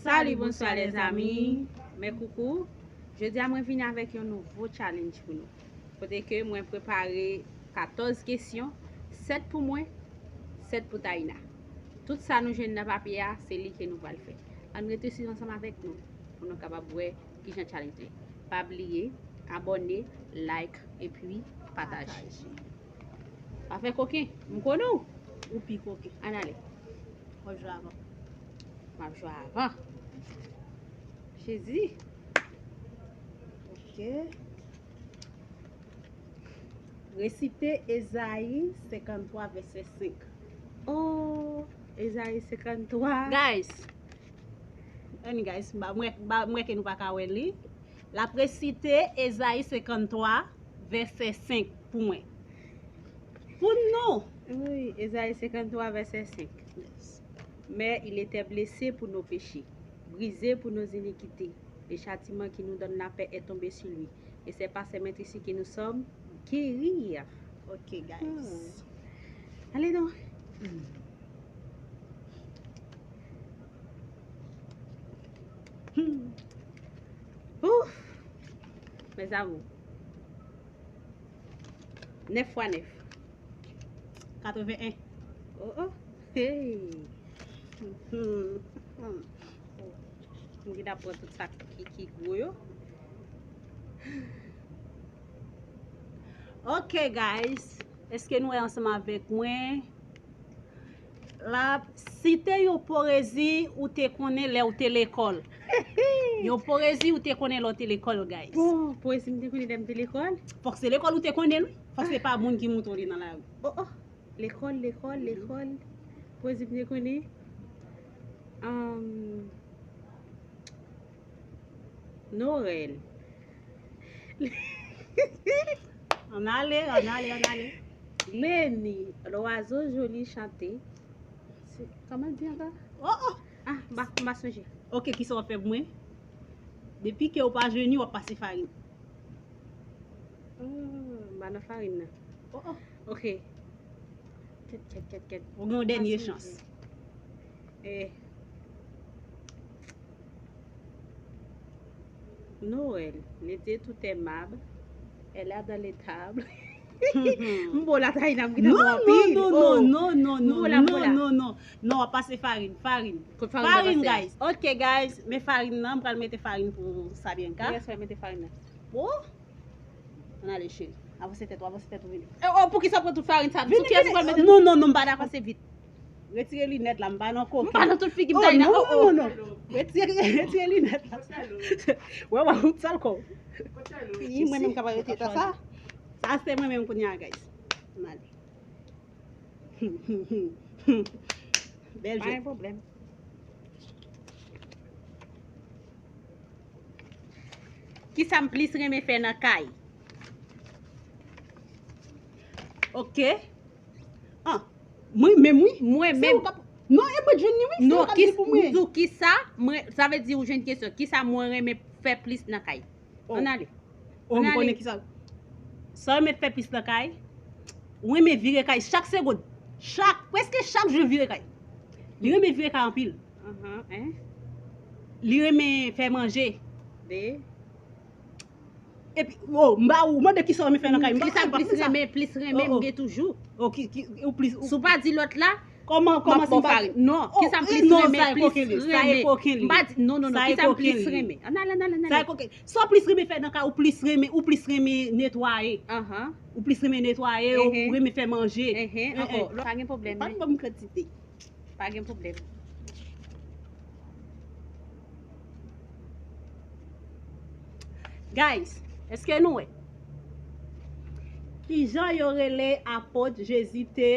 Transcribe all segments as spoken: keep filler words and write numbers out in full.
Salut, bonsoir les amis. Mes coucou. Jodi a mwen vini avèk yon nouvo challenge pou nou. Kote ke mwen prepare katòz kesyon, sèt pou mwen, sèt pou Taïna. Tout sa nou jwenn nan papye a, se li ke nou pral fè. Ann rete swiv ansanm avèk nou pou nou kapab wè kijan challenge ye. Pa bliye abòne, like epi pataje. Pa fè koken, m konnen w. Ou pi koken. Ann ale. W ap jwe avan. M ap jwe avan. Jezi. Ok. Resite Ezayi senkanntwa vèsè senk. Oh, Ezayi senkanntwa. Guys. Ann guys, ba mwen ba mwen ke nou pa ka wè li. L ap resite Ezayi senkanntwa vèsè senk pou mwen. Pou nou. Wi, Ezayi senkanntwa vèsè senk. Yes. Mais il était blessé pour nos péchés, brisé pour nos iniquités. Le châtiment qui nous donne la paix est tombé sur lui. Et c'est par ses meurtrissures que nous sommes guéris. Ok, guys. Hmm. Allez donc. Hmm. Ouf. Mes amours. Nèf fwa nèf. Katreven en. Oh, oh. Hey. Hmm. M gen ap pran tout sa ki, ki gwo yo. Ok, guys. Èske nou wè ansanm avèk mwen? L ap site yon powezi ou te konnen lè ou te lekòl. Yon powezi ou te konnen lè ou te lekòl, guys. Bon, powezi m te konnen lè m te lekòl? Fòk se lekòl ou te konnen l, wi. Fòk se pa moun ki montre w li nan lari. Oh, oh. Lekòl, lekòl, lekòl. Powezi m te konnen. Ahn, Norèl. Ann ale, ann ale, ann ale. Leni, l'oiseau joli chante. Se, kòman di ankò? Oh, oh! Ah, m pa, m pa sonje. Ok, kisa w ap fè pou mwen? Depi ke w pa jeni, w ap pase farin. Oh, m pa nan farin nan. Oh, oh. Ok. Kèt, kèt, kèt, kèt. Ou gen yon dènye chans. Eh. Noël, l'été tout est marbre, elle a dans les tables. M bon la Taïna, m gentan bon anpil. Non, non, non, non, non, non, non, non, non, non, w ap pase farin, farin. Farin, guys. Ok, guys, men farin nan, m pral mete farin pou Sabianca. Yes, mete farin nan. Oh! Ann ale, cheri. Avanse tèt ou, avanse tèt ou, vini. Eh, oh, poukisa w pran tout farin sa? Vini, vini. Non, non, non, m pa dakò. Avanse vit. Retire linèt la, m pa nan koken. M pa nan tout figi m ta nan. Oh, non, non, non, non. Retire, retire linèt la. Wè, wè, ou sal kò w. Wi, mwen menm ka pa rete tan sa. Sa se mwen menm kounye a, guys. Ann ale. Bèl jwèt. Pa gen pwoblèm. Kisa m plis renmen fè nan kay? Ok. Ah, mwen menm wi. Mwen menm. Non, e mwen jwenn li wi. Non, kisa, m di w kisa, mwen, sa vle di ou jwenn kesyon. Kisa mwen renmen fè plis nan kay? Ann ale. Oh, m konnen kisa. Sa w renmen fè plis nan kay? Ou renmen vire kay chak segonn. Chak, prèske chak jou vire kay. Li renmen vire kay anpil. Li renmen fè manje. Epi, oh, m ba ou, mande kisa w renmen fè nan kay. Kisa m plis renmen, plis renmen, m gen toujou. Oh, ki, ki, ou plis, ou... Si w pa di lòt la, kòman, kòman si m pa... Non, kisa m plis renmen, plis renmen. Sa e koken li. M pa di, non, non, non, kisa m plis renmen. Ann ale, ann ale, ann ale. Sa e koken. Sa w plis renmen fè nan kay, ou plis renmen, ou plis renmen netwaye. Ou plis renmen netwaye, ou renmen fè manje. Ankò, pa gen pwoblèm. Pa gen pwoblèm kantite. Pa gen pwoblèm. Guys, èske nou wè? Kijan yo rele apot Jezi te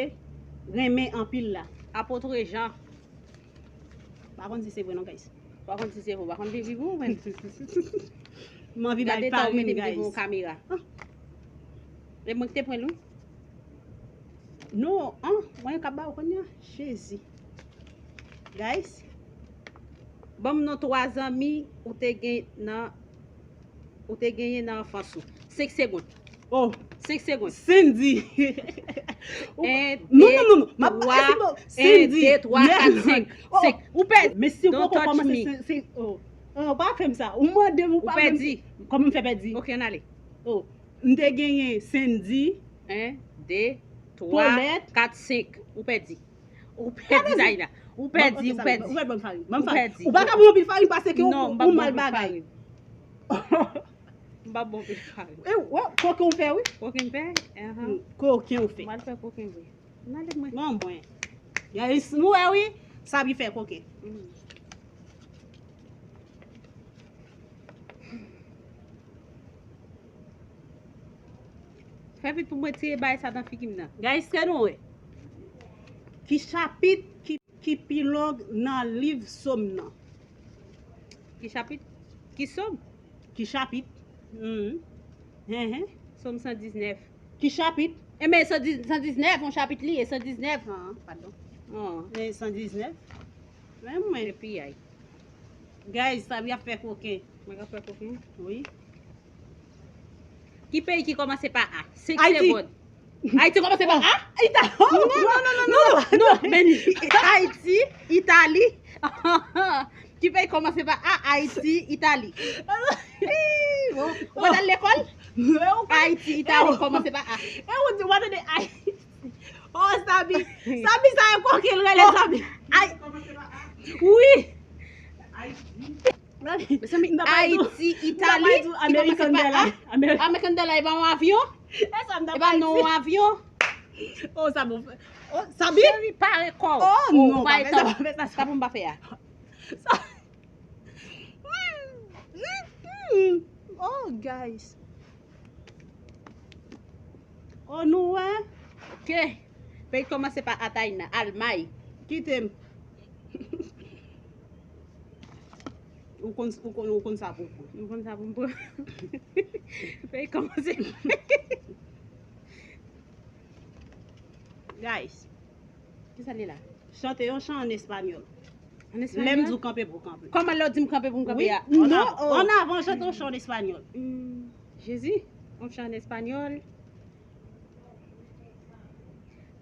renmen anpil la? Apot Jean. Pa konn si se vre non, guys. Pa konn si se vre, pa konn vivi pou ou menm. M anvi bay farin, guys. Gade tan ou mete m devan yon kamera. E mwen ki te pran l wi. Non, an, mwen k ap ba ou kounye a. Jezi. Guys, ban m non twa zanmi ou te gen nan, ou te genyen nan anfans ou. Senk segonn. Oh, Senk segonn. Cindy. En, Non, de, non, non, non. M ap twa, esi bon. en, Cindy. de, twa, kat, senk. Oh, Senk. Ou pèdi. Mesi, ou Don't poko touch kòmanse. me. Se, se, oh. Oh, pa fè m sa. Ou mande m, ou Ou pa fè m. Pèdi. Kòman m fè pèdi? Ok, ann ale. Oh, m te genyen Cindy. En, de, twa, Paulette. Kat, senk. Ou pèdi. Ou pèdi, Taïna. Ou pèdi, ou pèdi. Ou pèdi, ban m farin. Ban m Ou farin. pèdi. Ou pa ka ban m anpil farin paske ke ou, Non, m pa ou bon mal pou bagay. Farin. M pa bon pou farin. E, wè, koken ou fè, wi. Koken fè? Ahan. Mm, koken ou fè. M al fè koken vre. N ale mwen. Bon, mwen. Guys, nou wè, wi. Sabi fè koken. Mm. Fè vit pou mwen tire bay sa nan figi m nan. Guys, ke nou wè? Ki chapit ki, ki pi long nan liv Sòm nan? Ki chapit? Ki sòm? Ki chapit? Mhm. Hen, hen. Sòm san diznèf. Ki chapit? E men san diz, san diznèf, yon chapit li ye, san diznèf. Ah, padon. Oh. Men san diznèf. Men mwen. Epi ay. Guys, Sabi ap fè koken. Mwen ka fè koken. Wi. Ki peyi ki kòmanse pa A? Senk Ayiti. Segonn. Ayiti kòmanse pa A? Ita. Non, non, non, non, non, non, men Ayiti, Itali. Ki peyi kòmanse pa A? Ayiti, Itali. Ih, bon. Ou pa t al lekòl? Ayiti, Itali kòmanse pa A. E ou di, ou pa tande Ayiti. Oh, Sabi. Sabi, sa e koken l rele Sabi. Ay. Wi. Mezanmi, Ayiti, Itali, ki kòmanse pa A. American Airlines pa yon avyon? E pa non yon avyon? Oh, sa bon. Oh, Sabi. Cheri, pare kò w. Oh, non, pa fè sa, pa fè sa. Sa pou m pa fè a. Sa- Mm, mm, mm. Oh, guys. Oh, nou wè? Ke? Peyi kòmanse pa A, Taïna, Almay. Kite m. Ou konn, ou konn, ou konn sa pou ou pran. Ou konn sa pou m pran. Peyi kòmanse. Guys. Kisa li la? Chante yon chan an espanyòl. An espanyòl? Lè m di w kanpe pou w kanpe. Kòman lè w di m kanpe pou m kanpe a? Non, oh. An avan, chante yon chan an espanyòl. Hmm, Jezi, yon chan an espanyòl.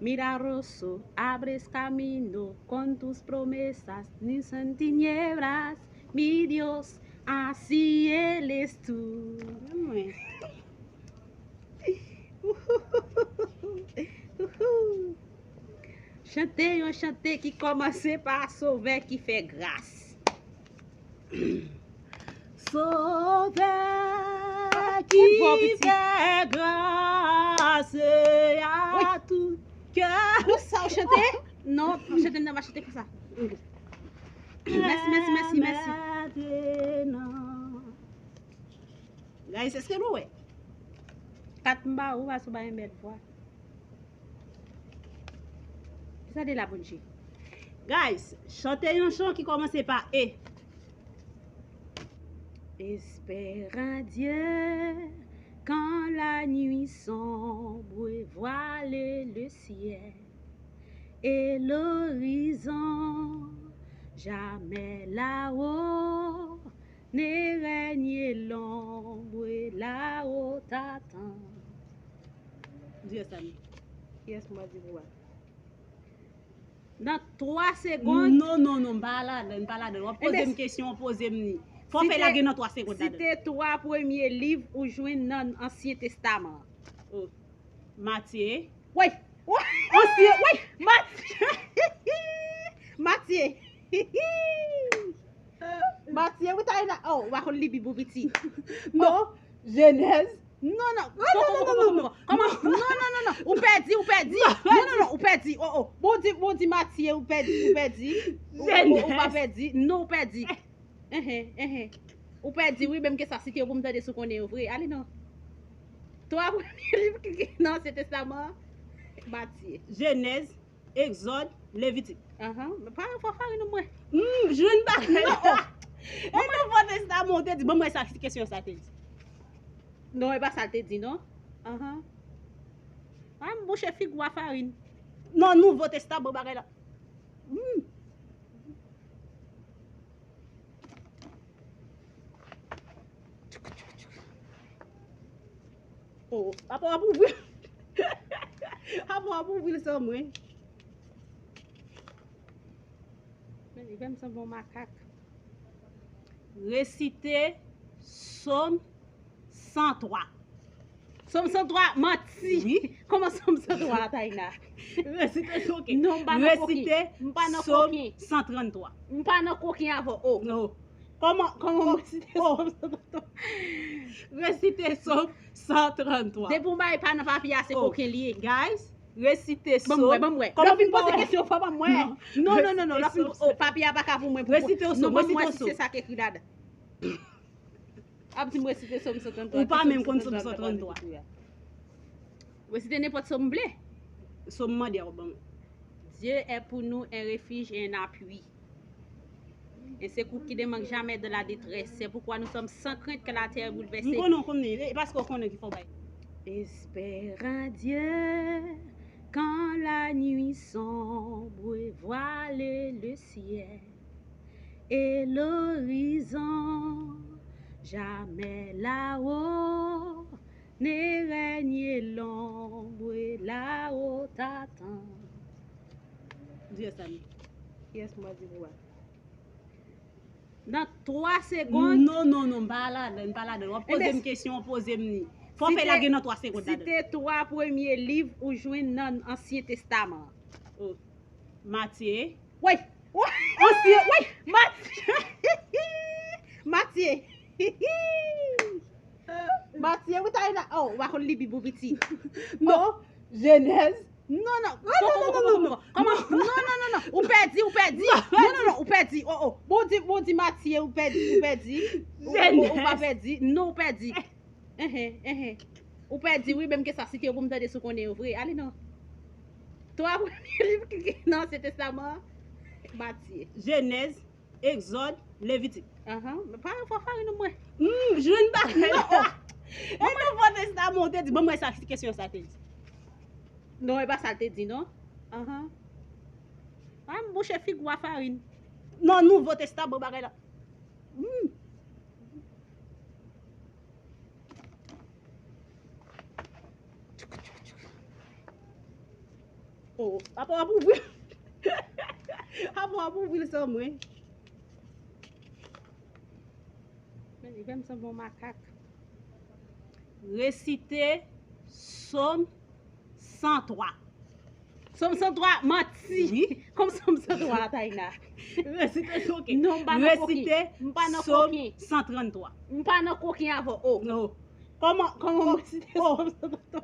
Milagroso, abres camino con tus promesas, ni en tinieblas, mi Dios, así eres tú. Mwen. Chante yon chante ki kòmanse pa Sovè ki fè gras. Sovè ki fè gras a tout kè. Pou sa w chante? Non, chante m nan pa chante konsa. Mèsi, mèsi, mèsi, mèsi. Guys, èske nou wè? Kat m ba ou, paske w ba yon bèl vwa. Kisa de la, Bondye? Guys, chante yon chan ki kòmanse pa E. Espère en Dieu quand la nuit sombre et voile le ciel et l'horizon jamais là-haut ne règne l'ombre là-haut t'attend. Di sa, men. Kiyès mwen di pou a? Nan twa segonn. Non, non, non, m pa ladan, m pa ladan. W ap poze m kesyon, w poze m li. Fò w fè lage nan twa segonn ladan. Site twa premye liv ou jwenn nan Ansyen Testaman. Oh. Matye. Woy! Ansyen, woy! Matye! Matye! Matye, wi, Taïna. Oh, ou pa konn li Bib ou piti. Non. Jenèz. Non, non. Non, non, non, non, non. Kòman? Non, non, non, non. Ou pèdi, ou pèdi. Non, non, non, ou pèdi. Oh, oh. Bon, di, bon, di Matye, ou pèdi, ou pèdi. Ou, ou, ou pa pèdi. Non, ou pèdi. Enhen, enhen. Ou pèdi, wi, menm ke sa site yo pou m tande si w konnen yo vre. Ale non. Twa premye liv ki gen nan Ansyen Testaman an, Matye. Jenèz, Egzòd, Levitik. Ahan. Men pa fò farin nan mwen. Hmm, jwenn bagay la. E Nouvo Testaman, ou te di, ban m wè sa, kesyon sa te di. Non, e pa sa l te di, non. Ahan. Pa m bouche figi w a farin. Non, Nouvo Testaman, bagay la. Hmm. Oh, apa w ap ouvri l? Apa w ap ouvri l sou mwen? Men, li fè m sanble yon makak. Resite Sòm san twa. Sòm san twa, manti. Wi. Kòman Sòm san twa, Taina? Resite Sòm, ok. Non, m pa nan koken. Resite M pa nan Sòm koken. san tranntwa. M pa nan koken avè w. Oh. Oh. Kòman, kòman m resite Sòm san tranntwa? Resite Sòm san tranntwa. Depi w bay pa nan papye a, se koken li ye. Guys, resite Sòm. Ban m wè, ban m wè. Lè w fin poze kesyon, fò ban m wè. Non, non, non, non, lè w fin, oh, papye a pa ka pou mwen. Resite Sòm, non, ban m wè si se sa k ekri ladan. Ap di m resite Sòm san tranntwa. Ou pa menm konn Sòm san tranntwa. Resite nenpòt Sòm w vle. Sòm mande a w ban mwen. Dieu est pour nous un refuge et un appui. Un secours qui ne manque jamais dans la détresse. C'est pourquoi nous sommes sans crainte que la terre bouleversée. M konnen w konnen, e paske w konnen ki fò bay. Espère en Dieu quand la nuit sombre et voile le ciel et l'horizon. Jamais là-haut ne règne l'ombre, là-haut t'attend. Di yo sa m. Kiyès m ap di pou a? Nan twa segonn. Non, non, non, m pa ladan, m pa ladan. W ap poze m kesyon, w poze m li. Fò w fè lage nan twa segonn ladan. Site twa premye liv ou jwenn nan Ansyen Testaman. Oh. Matye. Wi. Ansyen, wi. Matye. Matye. Matye, wi, Taina. Oh, w pa konn li Bib ou piti. Non. Jenèz. Non, non. Non, non, non, non, non. Kòman? Non, non, non, non. Ou pèdi, ou pèdi. Non, non, non, ou pèdi. Oh, oh. Bon, di, bon, di Matye, ou pèdi, ou pèdi. Ou, ou, ou pa pèdi. Non, ou pèdi. Enhen, enhen. Ou pèdi, wi, menm ke sa site yo pou m tande si w konnen yo vre. Ale non. Twa premye liv ki gen nan Ansyen Testaman an, Matye. Jenèz, Egzòd, Levitik. Ahan. Men pa fò farin ou mwen. Hmm, jwenn bagay la. E Nouvo Testaman ou te di, ban m wè sa, ki kesyon sa te di. Non, e pa sa l te di, non. Ahan. A, m bouche figi w a farin. Non, Nouvo Testaman bagay la. Hmm. Oh, apa w ap ouvri l? Apa w ap ouvri l sou mwen? Men, li fè m sanble yon makak. Resite Sòm san twa. Sòm san twa, manti. Wi. Kòm Sòm san twa, Taina. Resite Sòm, ok. Non, m pa nan koken. Resite Sòm san tranntwa. M pa nan koken avè w. Oh. Oh. Kòman, kòman m resite Sòm san tranntwa?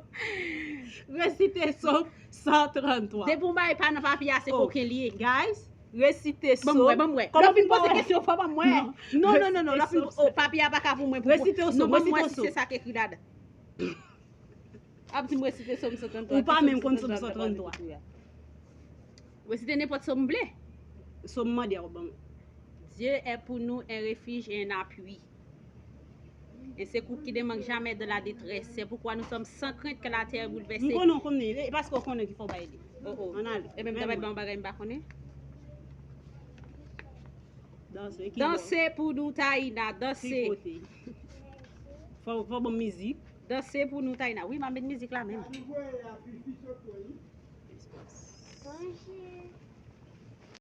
Resite Sòm san tranntwa. Depi w bay pa nan papye a, se koken li ye. Guys, resite Sòm. Ban m wè, ban m wè. Lè w fin poze kesyon, fò ban m wè. Non, non, non, non, lè w fin, oh, papye a pa ka pou mwen. Resite Sòm, non, ban m wè si se sa k ekri ladan. Ap di m resite Sòm san tranntwa. Ou pa menm konn Sòm san tranntwa. Resite nenpòt Sòm w vle. Sòm mande a w ban mwen. Dieu est pour nous un refuge et un appui. Un secours qui ne manque jamais dans la détresse. C'est pourquoi nous sommes sans crainte que la terre bouleversée. M konnen w konnen, e paske w konnen ki fò w bay li. Oh, oh. Ann ale. E menm ta bay ban bagay m pa konnen. Danse, ki bò? Danse pou nou, Taina, danse. Ki kote? Fò, fò ban m mizik. Danse pou nou, Taina. Wi, m ap met mizik la menm. Bonjou.